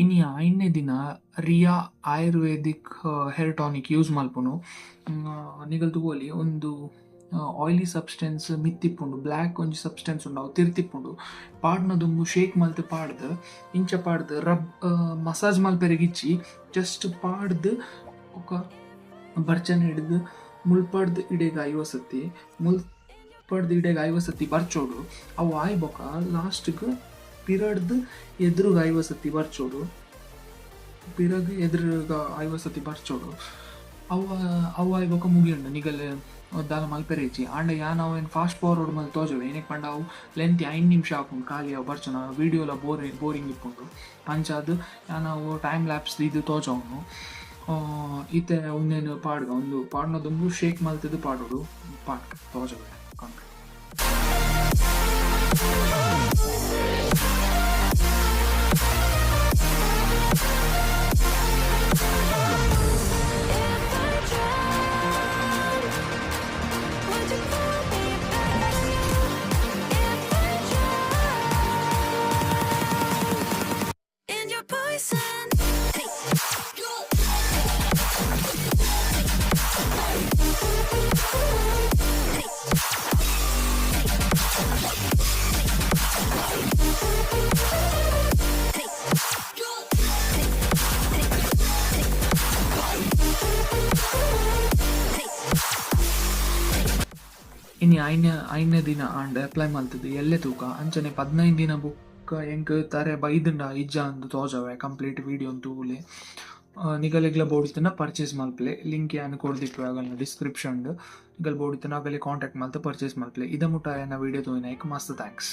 ಇನಿ ಆಯಿನೇ ದಿನ Riya ayurvedic hair tonic use ಮಲ್ಪುನು. ನಿಗಲ್ ತೂವೊಲಿ ಉಂದು ಆಯಿಲಿ ಸಬ್ಸ್ಟೆನ್ಸ್ ಮಿತ್ತಿಪ್ಪುಂಡು, ಬ್ಲ್ಯಾಕ್ ಒಂಜಿ ಸಬ್ಸ್ಟೆನ್ಸ್ ಉಂಡು ಅವು ತಿರ್ತಿಪ್ಪುಂಡು. ಪಾಡ್ನ ದುಂಬು ಶೇಕ್ ಮಲ್ತ್ ಪಾಡ್ದ್ ಇಂಚ ಪಾಡ್ದ್ ರಬ್ ಮಸಾಜ್ ಮಲ್ಪೆರೆಗಿಜ್ಜಿ, ಜಸ್ಟ್ ಪಾಡ್ದ್ ಬೊಕ ಬರ್ಚನೆ ಹಿಡ್ದು ಮುಲ್ಪಡ್ದ್ ಇಡೆಗ್ 50 ಸತಿ, ಮುಲ್ಪಡ್ದ್ ಇಡೆಗ್ 50 ಸತಿ ಬರ್ಚೋಡು. ಅವು ಆಯ್ ಬೊಕ ಲಾಸ್ಟ್ಗ್ ಪಿರಡ್ದ್ ಎದುರುಗ್ 50 ಸತಿ ಬರ್ಚೋಡು, ಪಿರಗ್ ಎದುರುಗ 50 ಸತಿ ಬರ್ಚೋಡು. ಅವು ಅವು ಆಯ್ ಬೊಕ ಮುಗಿಯುಂಡು, ನಿಗಲ್ ದಾಲ ಮಲ್ಪೆರೆ ಇಜ್ಜಿ. ಆಂಡ ಯಾನ್ ಅವೇನ್ ಫಾಸ್ಟ್ ಫಾರ್ವರ್ಡ್ ಮಲ್ತ್ ತೋಜವೆ, ಏನಕ್ಕೆ ಪಂಡ ಅವು ಲೆಂತ್ 5 ನಿಮಿಷ ಆಪುಂಡು ಖಾಲಿ ಅವು ಬರ್ಚುನ, ವೀಡಿಯೋಲ ಬೋರಿಂಗ್ ಇಪ್ಪುಂಡು. ಅಂಚಾದ್ ಯಾನ್ ಅವು ಟೈಮ್ ಲ್ಯಾಪ್ಸ್ ಇದು ತೋಜವನು. ಇತ್ತೆ ಉಂದೇನು ಪಾಡ್ಗ ಒಂದು ಪಾಡ್ನ ದುಂಬು ಶೇಕ್ ಮಲ್ತದು ಪಾಡೋಡು, ಪಾಡ್ ತೋಜವೆ concrete. Would you pull me back if I tried? And your poison. ಇನಿ ಐನೇ ದಿನ ಆಂಡ ಅಪ್ಲೈ ಮಲ್ತದು ಎಲ್ಲೆ ತೂಕ. ಅಂಚನೆ 15 ದಿನ ಬುಕ್ಕ ಎಂಕ್ ತರೆ ಬೈದುಂಡ ಇಜ್ಜ ಅಂದ್ ತೋಜವೆ ಕಂಪ್ಲೀಟ್ ವೀಡಿಯೋ ತೂಲೆ. ನಿಗಲೆಗ್ಲ ಬೋಡಿತ್ತನ ಪರ್ಚೇಸ್ ಮಲ್ಪಲೆ, ಲಿಂಕ್ ಯಾನ್ ಕೊರ್ದಿಪ್ಪೆ ಅಗಲ್ನ ಡಿಸ್ಕ್ರಿಪ್ಷನ್, ನಿಗಲ್ ಬೋಡಿತ್ತನ ಅಗಲೆ ಕಾಂಟ್ಯಾಕ್ಟ್ ಮಲ್ತ್ ಪರ್ಚೇಸ್ ಮಲ್ಪಲೆ. ಇದ ಮುಟ್ಟ ಎನ್ನ ವೀಡಿಯೋ ತೂಯಿನ ಮಸ್ತ್ thanks.